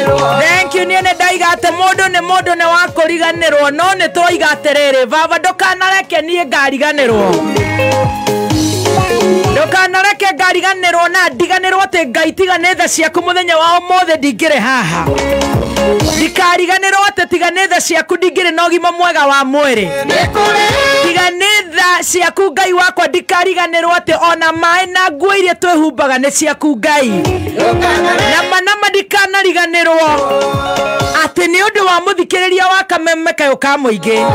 Thank you. Niĩ nĩ ndaiga atĩ mũndũ nĩ mũndũ nĩ wa kũriganĩrwo, no nĩ twoiga atĩrĩrĩ, baba ndũkanareke niĩ ngariganĩrwo. Ndũkanareke ngariganĩrwo na ndiganĩrwo atĩ Ngai tiga nĩ tha ciaku mũthenya wa ũmũthĩ ndingĩrĩ haha. Ndikariganĩrwo atĩ tiga nĩ tha ciaku ndingĩrĩ na ũgima mwega wa mwĩrĩ. Tiga nĩ tha ciaku Ngai wakwa ndikariganĩrwo atĩ ona maĩ na nguo iria twĩhumbaga nĩ ciaku Ngai. Nama nama ndikanariganĩrwo atĩ nĩ ũndũ wa mũthikĩrĩria wa Kameme kayũ ka mũingĩ,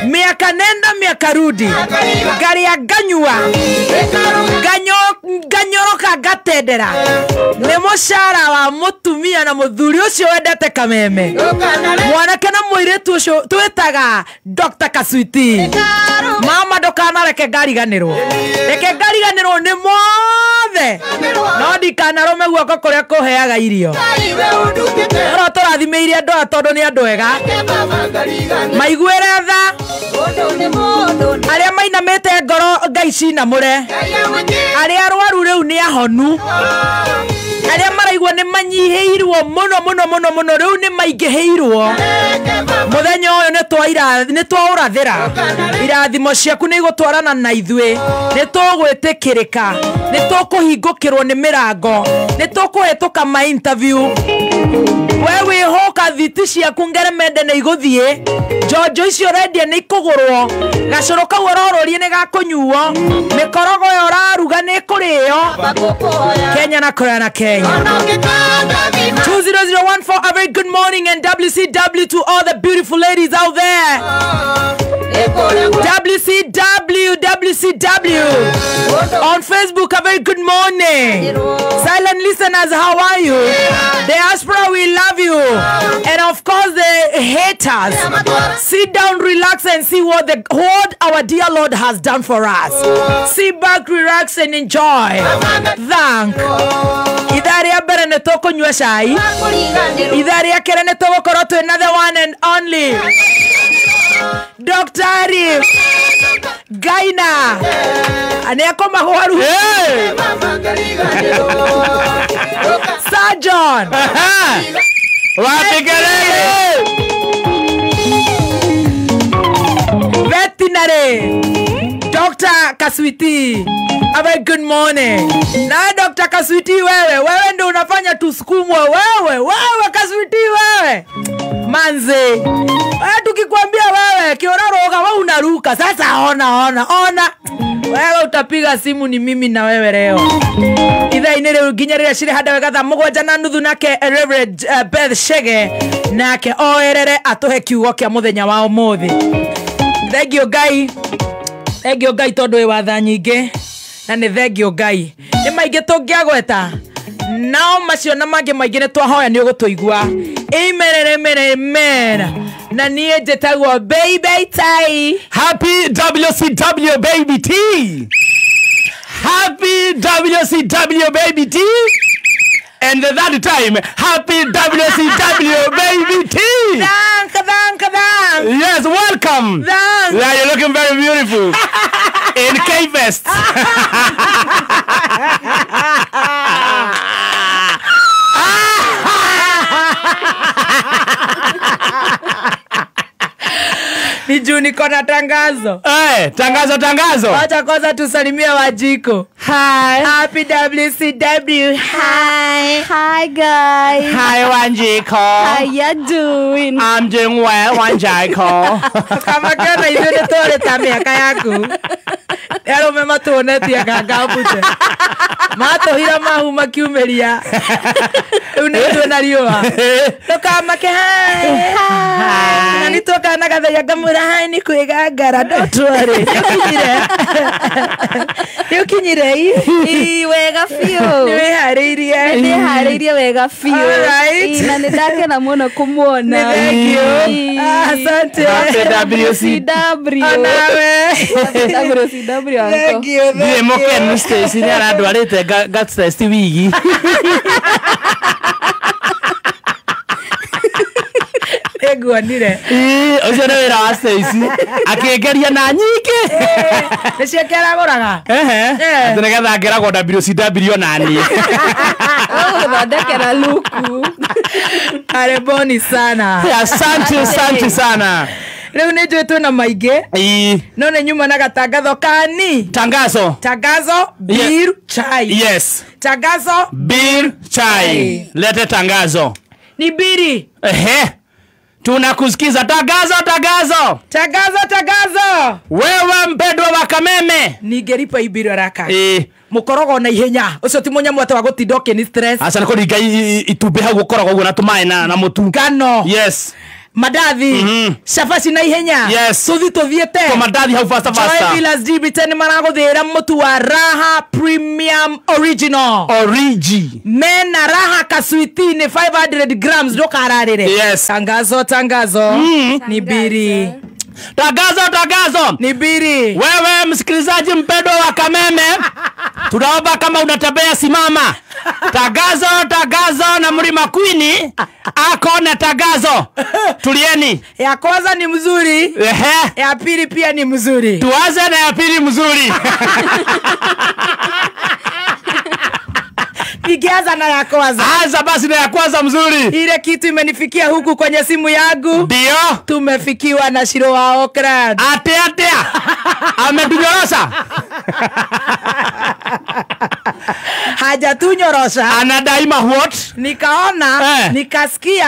mĩaka nenda mĩaka rudi, ngarĩa nganyua, nganyoroka ngatendera nĩ mũcara wa mũtumia na mũthuri ũcio wendete Kameme, mwanake na mũirĩtu ũcio twĩtaga Dr. Kaswiti. Mama ndũkanareke ngariganĩrwo, reke ngariganĩrwo nĩ mothe, no ndikanarũme guoko kũrĩa kũheaga irio. Oro tũrathimĩire andũ aya tondũ nĩ andũ ega, maiguĩre tha arĩa mainamĩte ngoro Ngai cinamũre, arĩa arwaru rĩu nĩ ahonu, arĩa maraigua nĩ manyihĩirwo mũno mũno mũno mũno rĩu nĩ maingĩhĩirwo. Mũthenya ũyũ nĩ twaũrathĩra irathimo ciaku nĩ igũtwarana na ithuĩ, nĩ tũgwĩtĩkĩrĩka, nĩ tũkũhingũkĩrwo nĩ mĩrango, nĩ tũkũhĩtũka ma interview. We wĩhoka thiti ciaku ngeremende nĩ igũthiĩ, njonjo icio ũrendia nĩ ikũgũrwo, gacũrũ kau ũrorũrie nĩ gakũnyuo, mĩkorogo ĩyo ũraruga nĩ ĩkũrĩo. Kenya na Korea na Kenya. 20014, a very good morning and WCW to all the beautiful ladies out there. WCW, WCW. On Facebook, a very good morning. Silent listeners, how are you? Diaspora, we love you. And of course, the haters. Sit down, relax, and see what our dear Lord has done for us. Sit back, relax, and enjoy. Thank. Ithaa rĩa mbere nĩ tũkũnyua cai, ithaa rĩa kerĩ nĩ tũgũkorwo twĩ the one and only Dr. Gaina nĩ akomagwo. Surgeon Veterinary Dr. Kaswiti, a very good morning. Na Dr. Kaswiti, wewe ndio unafanya tusukumwe, wewe Kaswiti wewe. Manze, wewe tukikwambia wewe kiororoga wewe unaruka. Sasa ona. Wewe utapiga simu ni mimi na wewe leo. Ithaa-inĩ rĩu nginya rĩrĩa cirĩ handa wega thaa mũgwanja na nuthu, nake Reverend Beth Shege nake oerere atũhe kiugo kĩa mũthenya wa ũmũthĩ. Thank you Ngai. Thank you Ngai tondũ wĩ wa tha nyingĩ, na nĩ thank you Ngai. Nĩ maingĩ tũngĩagweta, nao macio na mangĩ maingĩ nĩ twahoya nĩ ũgũtũigua. Amen, amen, amen. Na niĩ njĩtagwo Baby Tai. Happy WCW Baby T. Happy WCW Baby T. And the third time, happy WCW Baby T. Thank. Yes, welcome. Thank. Yeah, you're looking very beautiful. In K-Fest. Ni juu niko na tangazo. Tangazo. Wacha kwanza tusalimie Wajiko. Hi. Happy WCW. Hi. Hi guys. Hi Wanjiko. How you doing? I'm doing well, Wanjiko. Kama kana ithuĩ nĩ tũrĩ ta mĩaka yaku. Arũme matuonetie nganga mbute. Matũhira mahu makiumĩria. Rĩu nĩ ithuĩ na riũa. Ndũkamake hi. Na nĩ tuokana gatheria ngamwĩra hi nĩ kwĩgangara ndotwarĩ. Nĩ ũkinyire i wega biũ. Nĩ wĩharĩirie. Nĩ wega biũ. Na nĩ ndakena mũno kũmuona. Thank you. Asante. WCW. Onawe. WCW uncle. Thank you. Ndirĩ mũkenu Stacy nĩ arandwarĩte guts test wigi. Nĩnguonire. Ũcio nĩ wĩra wa Stacy. Akĩngeria na nyingĩ. Nĩ ciake aragũraga. Ehe. Atĩ nĩgetha ngeragwo WCW na niĩ. Ũgũthondekera luku. Karibuni sana. Asante, asante sana. Rĩu nĩ njũĩ twĩna maingĩ. No nĩ nyuma na gatangatho kani. Tangazo. Tangazo beer chai. Yes. Tangazo beer chai. Lete tangazo. Ni biri. Ehe. Tunakusikiza. Tangazo, tangazo. Tangazo, tangazo. Wewe mpendwa wa Kameme. Ningeripa ibiri haraka. Mukorogo na ihenya. Ucio ti munyamu ati wa gutinda ũkĩni stress. Aca nĩ kũringa itumbĩ hau gũkoragwo ũguo na tũmaĩ na mũtu. Ngano. Yes. Mandathi. Cabaci na ihenya. Yes. Tuthi tuthiĩte. Mandathi hau faster faster. Joy Villas GB10 nĩ maragũthĩra mũtu wa Raha Premium Original. Origi. Mena Raha kaswiti nĩ 500 grams ndũkararĩre. Yes. Tangazo, tangazo. Ni biri. Tangazo, tangazo. Ni biri. Wewe msikilizaji mpendwa wa Kameme, tunaomba kama unatembea simama. Tangazo, tangazo na Mlima Queen ako na tangazo. Tulieni. Ya kwanza ni mzuri. Ehe. Ya pili pia ni mzuri. Tuanze na ya pili mzuri. Nikianza na ya kwanza. Anza basi na ya kwanza mzuri. Ile kitu imenifikia huku kwenye simu yangu. Ndio. Tumefikiwa na Shiro wa Oakland. Ate ate. Ametunyorosha. Hajatunyorosha. Anadai ma what? Nikaona, nikasikia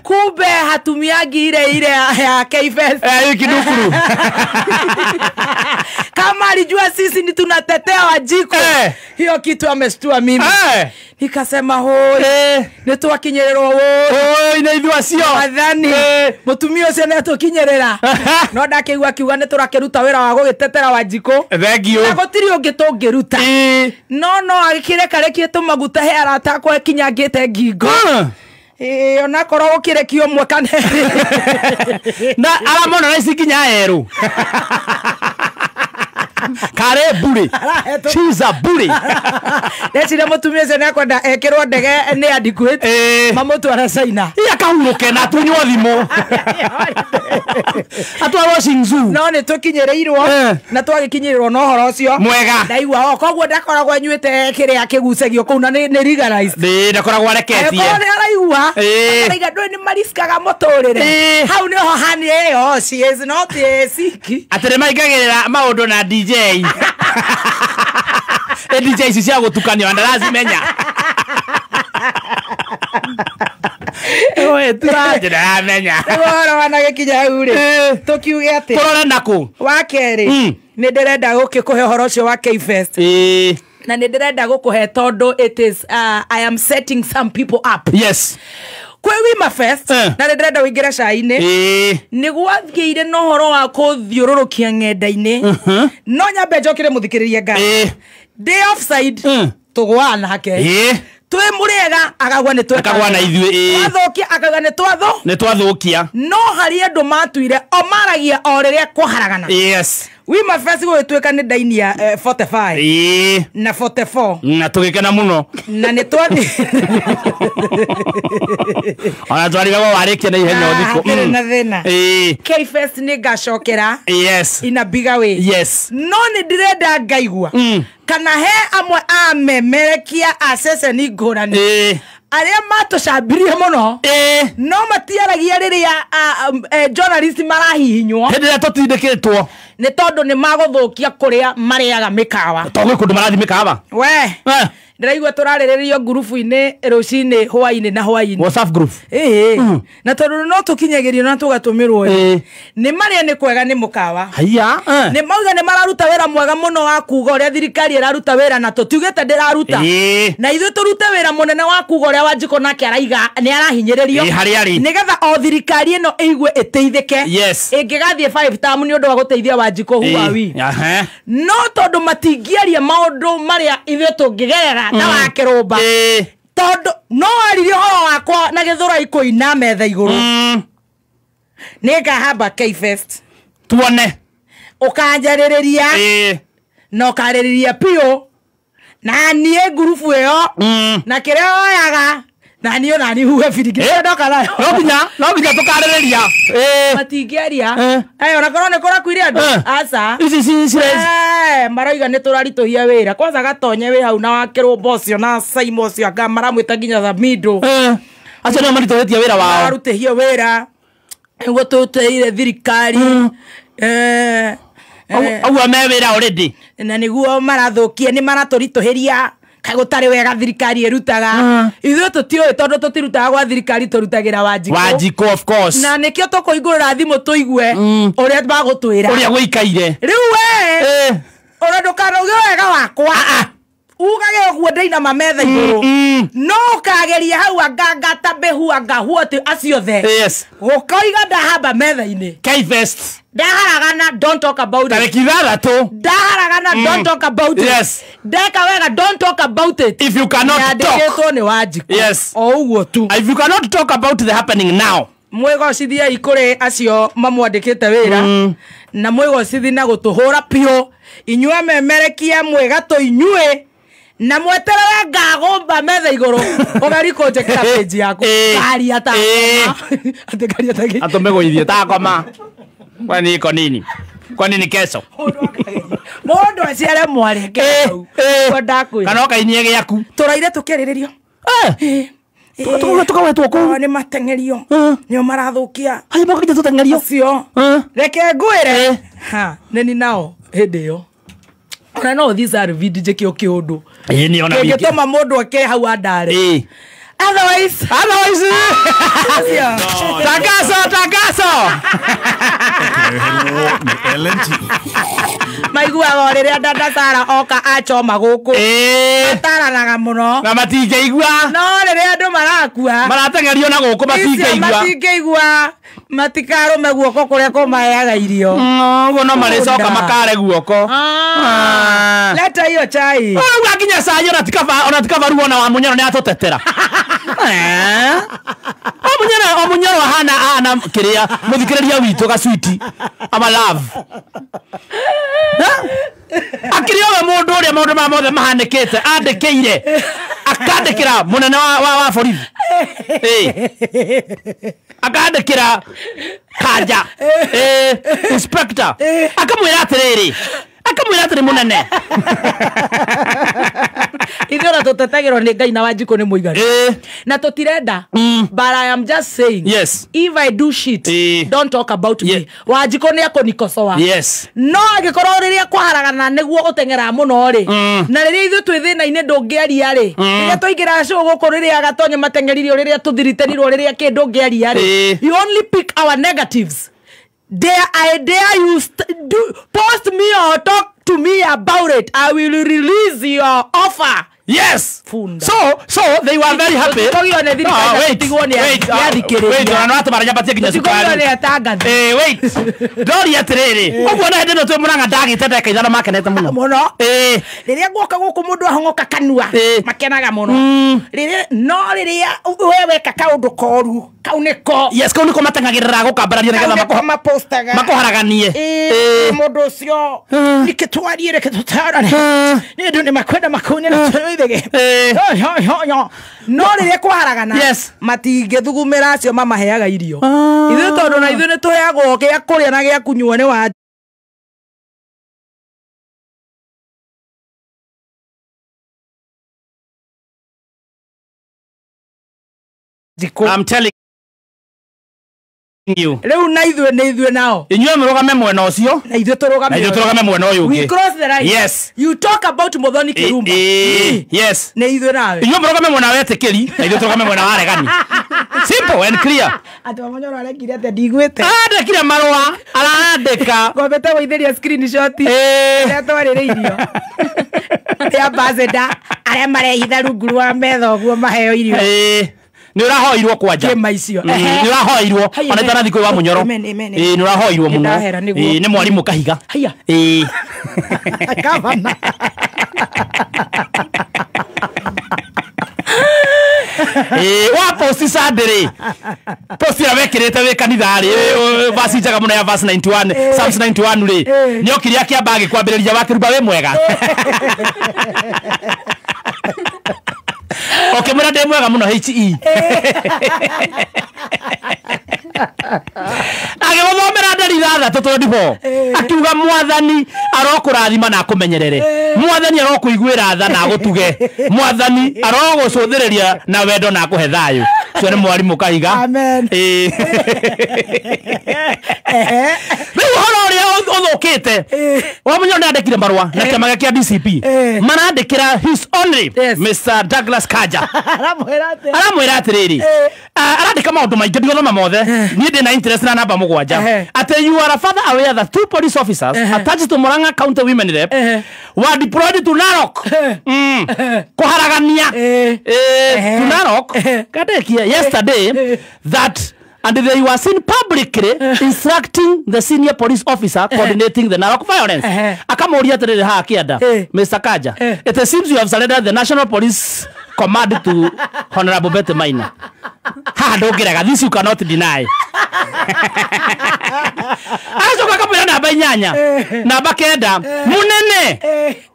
kumbe hatumiagi ile ile ya KFS. Hii kidukuru. Kama alijua sisi ni tunatetea Wanjiko. Hiyo kitu ameshtua mimi. Nikasema hoi. Nĩ twakinyĩrĩrwo woi. Oi nĩ ithuĩ acio. Wathani. Mũtumia ũcio nĩ atũkinyĩrĩra. No ndakĩigua akiuga nĩ tũrakĩruta wĩra wa gũgĩtetera Wanjikũ. Thank you. Na gũtirĩ ũngĩ tũngĩruta. No no agĩkĩreka tũmaguta he arata akwa kinyangĩte ngingo. Onakorwo gũkĩrekio ũmwe kana erĩ. Na aramona na ici nginya erũ. Kare bure. She's a bure. Ndeciria mũtumia ũcio nĩakwenda ekĩrwo ndege nĩ adequate. Mamũtware China. Iya kahurũke na atunywo thimũ. Atwarwo Shingzu. No nĩ tũkinyĩrĩirwo na twagĩkinyĩrĩrwo na ũhoro ũcio. Mwega. Ndaigua o koguo ndakoragwo anyuĩte kĩrĩa kĩgucagio kũu na nĩ legalized. Ĩĩ ndakoragwo areketie. Angĩkorwo nĩ araigua. Araiga ndũĩ nĩ mariskaga mũtũrĩre. Hau nĩho hani ĩyo she is not sick. Atĩ nĩ maingagĩrĩra maũndũ na DJ. DJ ici cia gũtukanio ndarazimenya. Oe ndĩramenya. Rĩu ũhoro wanagĩkinya hau rĩ, tũkiuge atĩ tũrore nakũ. Wa kerĩ nĩ ndĩrenda gũkĩkũhe ũhoro ũcio wa K-Fest. Na nĩ ndĩrenda gũkũhe tondũ it is I am setting some people up. Yes. Kwĩ Wima Fest na nĩ ndĩrenda ũingĩre cai-inĩ. Nĩ gwathiĩire na ũhoro wa kũthiũrũrũkia ng'enda-inĩ. No nyambe njokere mũthikĩrĩrie ngai. Ndĩ offside tũgũaga nake. Twĩ mũrĩega akagwa nĩ tweka. Akagwa na ithuĩ. Twathukia akauga nĩ twathu. Nĩ twathukia. No harĩ andũ matuire o maragia o rĩrĩa kwaharagana. Yes. Wima Fest gũgĩtuĩka nĩ ndainia 45 na 44 na tũgĩkena mũno na nĩ twathi ona twarigagwo warĩkia na ihenya ũthikũ. Hatirĩ na thĩna. K-Fest nĩ ngacokera. Yes. In a bigger way. Yes. No nĩ ndĩrenda ngaigua kana he amwe a memerekia a ceceni ngũrani arĩa matũcambirie mũno no matiaragia rĩrĩa journalist marahihinywo hĩndĩ ĩrĩa tũtindĩkĩtwo nĩ tondũ nĩ magũthũkia kũrĩa marĩaga mĩkawa. To gwĩ kũndũ marathiĩ mĩkawa. We ndĩraigua tũrarĩrĩrio ngurubu-inĩ rũcinĩ hwaĩ-inĩ na hwaĩ-inĩ. WhatsApp group. Na tondũ no tũkinyagĩrio na tũgatũmĩrwo nĩ marĩa nĩ kwega nĩ mũkawa. Haiya. Nĩ mauga nĩ mararuta wĩra mwega mũno wa kuga ũrĩa thirikari ĩraruta wĩra na tũtiugĩte ndĩraruta. Na ithuĩ tũrute wĩra mũnene wa kuga ũrĩa Wanjikũ nake araiga nĩ arahinyĩrĩrio. Nĩgetha o thirikari ĩno ĩigue ĩteithĩke. Yes. Ĩngĩgathiĩ 5 term nĩ ũndũ wa gũteithia Wanjikũ huawi. No tondũ matingĩaria maũndũ marĩa ithuĩ tũngĩgerera na wa kĩrũmba. Tondũ no aririe ũhoro wakwa na gĩthũrai kũina metha igũrũ. Nĩ ngahamba K-Fest. Tuone. Ũkanjarĩrĩria. Na ũkarĩrĩria piũ. Na niĩ ngurubu ĩyo. Na kĩrĩa oyaga Na niĩ ona niĩ huhe biringi. Ndoka nayo. No nginya tũkarĩrĩria. Matingĩaria. Ona korwo nĩ kũrakuire andũ. Aca. Ici maroiga nĩ tũraritũhia wĩra. Kwanza gatonye wĩ hau na wakĩrũmba ũcio na Saimo ũcio anga maramwĩta nginya Thamindo. Acio nĩo maritũhĩtie wĩra wao. Maratũhia wĩra. Nĩguo tũteire thirikari. Ũguo me wĩra already. Na nĩguo marathũkia nĩ maratũritũhĩria. Kaĩ gũtarĩ wega thirikari ĩrutaga. Ithuĩ tũtiũĩ tondũ tũtirutaga gwa thirikari tũrutagĩra Wanjikũ. Wanjikũ of course. Na nĩkĩo tũkũhingũrĩra thimũ tũigue ũrĩa magũtwĩra. Ũrĩa gũikaire. Rĩu we ona ndũkanauge wega wakwa. Ugage ũguo ndĩinama metha igũrũ. No ũkageria hau anga tambehu anga huote acio othe. Yes. Gũkoiga ndahamba metha-inĩ. K-Fest. Ndaharagana don't talk about it. Tarĩki 6. Ndaharagana don't talk about it. Yes. Ndeka wega don't talk about it. If you cannot talk. Nyandĩkĩtwo nĩ Wanjikũ. Yes. O ũguo tu. If you cannot talk about the happening now. Mwĩgocithiei kũrĩ acio mamwandĩkĩte wĩra. Na mwĩgocithi na gũtũhũra piũ. Inyuĩ amemerekia mwĩgatũ inyuĩ. Na mweterere ngagũmba metha igũrũ ũgari kũnjĩkĩra page yaku. Ngaria ta atĩ ngaria ta atũmĩgũithie ta koma. Kwani iko nini? Kwani ni kesho? Mũndũ aciare mwarĩ hau. Kwa ndakwĩra. Kana ũkainie gĩaku. Tũraire tũkĩarĩrĩrio. Tũkawetwo kũu. Nĩ mateng'erio. Nĩo marathũkia. Haya mokire tũteng'erio. Acio. Reke ngwĩre. Ha, nĩ nao hĩndĩ ĩyo. Ona no these are video njĩke kĩũndũ. Ĩĩ nĩ ona wiki. Kĩngĩtũma mũndũ ake hau andare. Otherwise. Tangazo. Maiguaga rĩrĩa dada Sara oka achoma gũkũ. Mataranaga mũno. Na matingĩigua. No rĩrĩa andũ marakua. Marateng'erio na gũkũ matingĩigua. Matingĩigua. Matikarũme guoko kũrĩa kũmaheaga irio. Ũguo no marĩcoka makare guoko. Leta hiyo chai. Ũguo nginya cai ona tikaba ruo na wa Munyoro nĩ atũtetera. O Munyoro ahana kĩrĩa mũthikĩrĩria witũ gacwiti ama love. Akĩrĩ owe mũndũ ũrĩa maũndũ maya mothe mahanĩkĩte andĩkĩire akandĩkĩra mũnene wa borithi. Akandĩkĩra kanja inspector akamwĩra atĩrĩrĩ mũnene. Ithuĩ ona tũtetagĩrwo nĩ Ngai na Wanjikũ nĩ mũiganu. Na tũtirenda. But I am just saying. Yes. If I do shit, don't talk about me. Wanjikũ nĩ akũnikosoa. Yes. No angĩkorwo rĩrĩa kwaharagana nĩguo ũteng'eraga mũno rĩ. Na rĩrĩa ithuĩ twĩ thĩna-inĩ ndũngĩaria rĩ. Rĩrĩa twaingĩra show gũkũ rĩrĩa Gatonye mateng'eririo rĩrĩa tũthiritenirwo rĩrĩa kĩ ndũngĩaria rĩ. You only pick our negatives. Dare I dare you post me or talk to me about it. I will release your offer. Yes. Funda. So they were very happy. Wait. Wait, ona atũmara nyambatie nginya cukari. Wait. Ndori atĩrĩrĩ. Ũguo na hĩndĩ ĩno twĩ Mũrang'a ndagĩte ndagĩka 5 makenete mũno. Mũno. Rĩrĩa guoka gũkũ mũndũ ahong'oka kanua makenaga mũno. Rĩrĩa no rĩrĩa we weka kaũndũ koru kau nĩko. Yes, kau nĩko mateng'agĩrĩra gũkambararia nĩgetha mapostaga. Makũharaganie. Mũndũ ũcio nĩkĩ twarie reke tũtarane. Nĩ andũ nĩmakwenda makunye na no rĩrĩa kwaharagana matingĩthugumĩra acio mamaheaga irio. Ithuĩ tondũ na ithuĩ nĩtũheagwo gĩa kũrĩa na gĩa kũnyua nĩ wa I'm telling you. Rĩu na ithuĩ nĩ ithuĩ nao. Inyuĩ mũrũgame mwena ũcio. Na ithuĩ tũrũgame. Na ithuĩ tũrũgame mwena ũyũ ũngĩ. We cross the line. Yes. You talk about Muthoni Kirumba. Yes. Nĩ ithuĩ nawe. Inyuĩ mũrũgame mwena wa etĩkĩri na ithuĩ tũrũgame mwena wa aregani. Simple and clear. Atĩ Munyoro arekire atĩa ndiguĩte. Andĩkire marũa arandĩka. Ngomete gũithĩria screenshot. Rĩrĩa twarĩrĩirio. Nĩ ambassador arĩa marehitha rungu rwa metha ũguo maheo irio. Nĩ ũrahoirwo kwanja. Kĩma icio. Nĩ ũrahoirwo ona itanathi kwĩ wa Munyoro. Nĩ ũrahoirwo mũno. Nĩ mwarimũ Kahiga. Haiya. Gavana. Wa posti Sunday rĩ. Posti ĩrĩa wekĩrĩte wĩ kanitha rĩ, verse njega mũno ya verse 91, Psalms 91 rĩ. Nĩ okire akĩamba agĩkwambĩrĩria wakĩruba wĩ mwega. Ũkĩmwĩra ndĩ mwega mũno HE. Agĩgũthomera ndari ithathatũ 24. Akiuga mwathani arokũrathima na akũmenyerere. Mwathani arokũiguĩra tha na agũtuge. Mwathani arogũcũthĩrĩria na wendo na akũhe thayũ. Ũcio nĩ mwarimũ Kahiga. Amen. Rĩu ũhoro ũrĩa ũthũkĩte Wamunyoro nĩandĩkire marũa na kĩama gĩake kĩa DCP. Marandĩkĩra his only Mr. Douglas Kanja. Aramwĩra atĩrĩrĩ, arandĩka maũndũ maingĩ ndigũthoma mothe, niĩ ndĩ na interest na namba 7. Atĩ you are further aware that 2 police officers attached to Murang'a County Women Rep were deployed to Narok kũharagania to Narok kadekia yesterday that and they were seen publicly instructing the senior police officer coordinating the Narok violence. Akamuria atiriri haha kianda, Mr. Kanja, it seems you have surrendered the National Police Command to Honorable Betty Maina. Haha ndũngĩrega, this you cannot deny. Agacoka akamwĩra namba 8, namba 9, munene,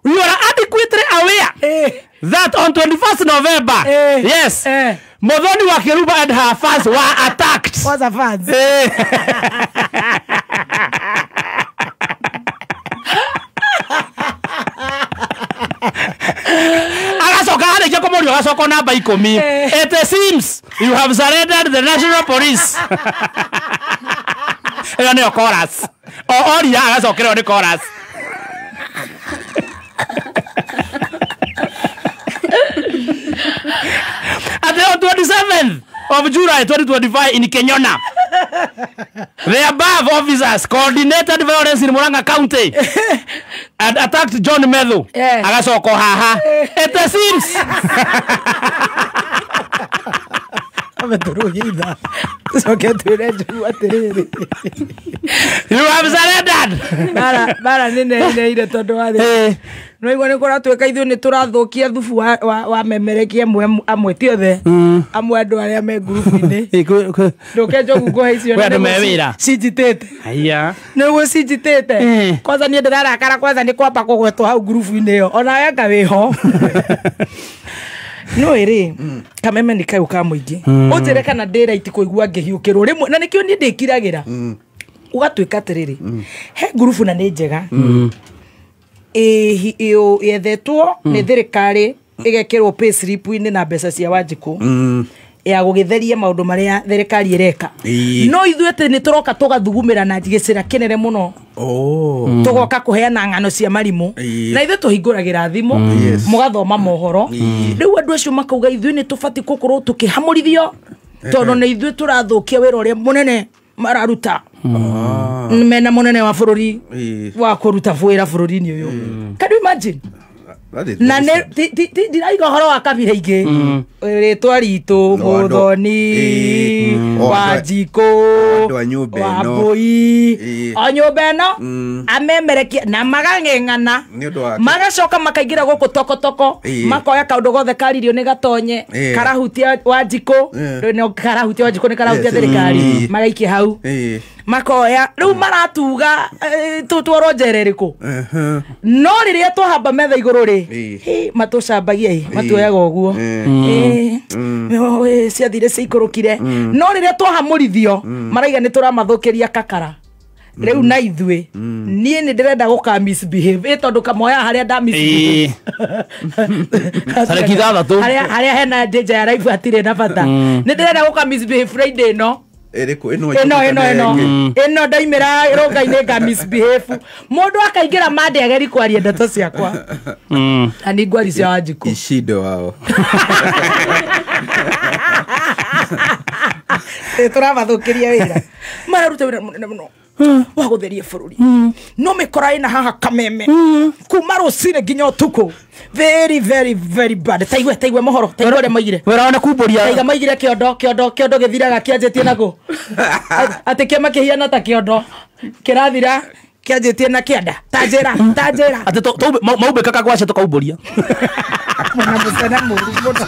you are adequately aware that on 21st November, yes, Muthoni wa Kiruba and her fans were attacked. What's her fans? Agacoka arĩkia kũmũria agacoka namba 10. It seems you have surrendered the national police. Ĩyo nĩyo chorus. O oria agacokerwo nĩ chorus. At the 27th of July 2025 in Kenyona, the above officers coordinated violence in Murang'a County and attacked John Methu. Agacoka haha. It seems. You have surrendered. Bara nĩ tondũ wa thĩ. No igua nĩ kũratuĩka ithuĩ nĩ tũrathũkia thubu wa memerekia amwe ti othe, amwe andũ arĩa me ngurubu-inĩ. Ndũke njogu ngũhe icio na nĩguo cinjitĩte. Nĩguo cinjitĩte. Kwanza niĩ ndĩrarakara kwanza nĩ kwamba kũgwetwo hau ngurubu-inĩ ĩyo. Onawe anga wĩho. No ĩrĩ kameme nĩ kayũ ka mũingĩ. Ũnjĩre kana ndĩ right kũigua ngĩhiũkĩrwo rĩmwe na nĩkĩo niĩ ndĩkiragĩra. Ũgatuĩka atĩrĩrĩ, he ngurubu na nĩ njega yethetwo nĩ thirikari ĩgekĩrwo pay slip-inĩ na mbeca cia Wanjikũ ya gũgĩtheria maũndũ marĩa thirikari ĩreka. No ithuĩ atĩ nĩ tũroka tũgathugumĩra na gĩcĩra kĩnene mũno. Tũgoka kũheana ng'ano cia marimũ na ithuĩ tũhingũragĩra thimũ mũgathoma mohoro. Rĩu andũ acio makauga ithuĩ nĩ tũbatiĩ gũkorwo tũkĩhamũrithio tondũ nĩ ithuĩ tũrathũkia wĩra ũrĩa mũnene mararuta. Mena munene wa bũrũri wa kũruta wĩra bũrũri-inĩ ũyũ. Can you imagine? Na ndiraiga ũhoro wa kabira ingĩ, rĩtwa ritũ Muthoni, Wanjikũ, Wambũi, o nyũmba ĩno amemerekia na magang'eng'ana magacoka makaingĩra gũkũ tokotoko makoya kaũndũ gothe karirio nĩ gatonye karahutia Wanjikũ, karahutia Wanjikũ nĩ karahutia thirikari, magaikia hau makoya rĩu maratuga tũtwarwo njera ĩrĩkũ. No rĩrĩa twahamba metha igũrũ rĩ, matũcambagia matuoyaga ũguo ciathire ciikũrũkire. No rĩrĩa twahamũrithio maraiga nĩ tũramathũkĩria kakara. Rĩu na ithuĩ niĩ nĩ ndĩrenda gũka misbehave tondũ kamoya harĩa nda misbehave tarĩki 6 harĩa hena danger ya life hatirĩ na bata. Nĩ ndĩrenda gũka misbehave Friday ĩno ĩno ndaimĩra rũnga-inĩ nga misbehave mũndũ akaingĩra mande ageri kwaria ndeto ciakwa na nĩ ngwari cia Wanjikũ ishindo wao. Tũramathũkĩria wĩra, mararuta wĩra mũnene mũno wa gũtheria bũrũri. No mĩkora ĩna haha kameme kuma rũcinĩ nginya ũtukũ. Very very very bad. Taigwe mohoro, taigwe ũrĩa maigire. Wĩra wao nĩ kumbũria. Taiga maigire kĩondo kĩondo kĩondo gĩthiraga kĩanjĩtie nakũ. Atĩ kĩama kĩhiana ta kĩondo kĩrathira kĩanjĩtie na kĩanda. Ta njĩra, ta njĩra. Atĩ maumbĩkaga gwacia tũkaumbũria. Mwana mũcene mũru mũno.